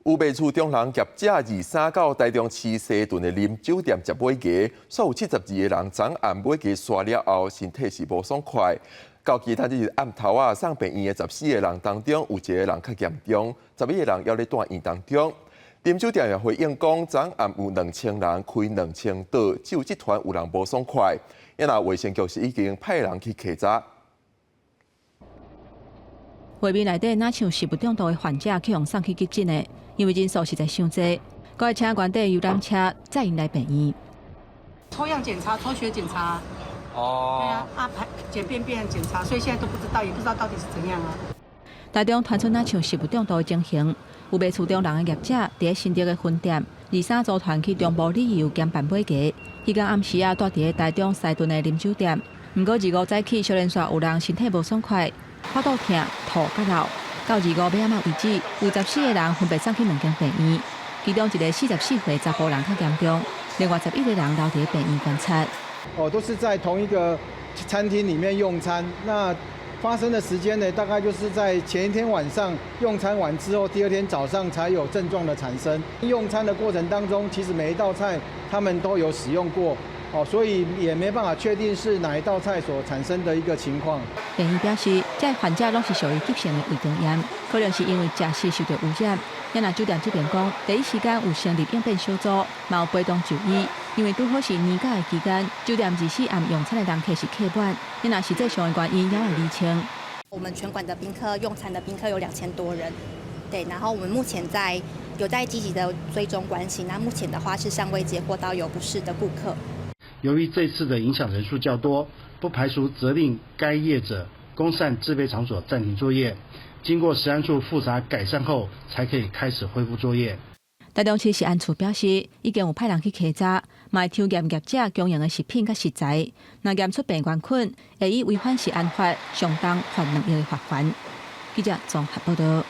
有賣厝中人業者二三到台中市西屯的林酒店食尾牙，煞有72個人昨暗尾牙煞了後，身體是無爽快。到其他日暗頭仔送病院的14個人當中，有一個人較嚴重，11個人猶咧住院當中。林酒店也回應講，昨暗有2000人開2000桌，只有這團有人無爽快。因那衛生局是已經派人去稽查。畫面內底若像食物中毒的患者去予送去急診的，因為人數實在傷濟，閣愛請原地遊覽車載𪜶來病院。抽樣檢查、抽血檢查。哦。對啊，啊排檢便便檢查，所以現在都不知道，也不知道到底是怎樣啊。台中傳出若像食物中毒的情形，有賣厝中人的業者佇咧新竹的分店，二三組團去中部旅遊兼辦尾牙，彼工暗時仔蹛佇咧台中西屯的林酒店，毋過二五早起小連續有人身體無爽快，腹肚疼、吐佮嘔，到二五尾仔為止，有14個人分別送去兩間病院，其中一個44歲查埔人較嚴重，另外11個人留佇咧病院觀察。哦，都是在同一個餐廳裡面用餐，那發生的時間呢，大概就是在前一天晚上用餐完之後，第二天早上才有症狀的產生。用餐的過程當中，其實每一道菜他們都有使用過，哦，所以也沒辦法確定是哪一道菜所產生的一個情況。病院表示，這患者攏是屬於急性的胃腸炎，可能是因為食食受著污染。也若酒店這邊講，第一時間有成立應變小組，嘛有陪同就醫。因為拄好是年假的期間，酒店24暗用餐的人客是客滿，也若實際上的原因猶未釐清。我們全館的賓客用餐的賓客有2000多人，對，然後我們目前在有在積極的追蹤關心，那目前的話是尚未接獲到有不適的顧客。由於這次的影響人數較多，不排除責令該業者供膳製備場所暫停作業，經過食安處複查改善後，才可以開始恢復作業。台中市食安處表示，已經有派人去稽查，嘛會抽驗業者供應的食品佮食材，若驗出病原菌，會以違反食安法，相當罰2億的罰鍰。記者綜合報道。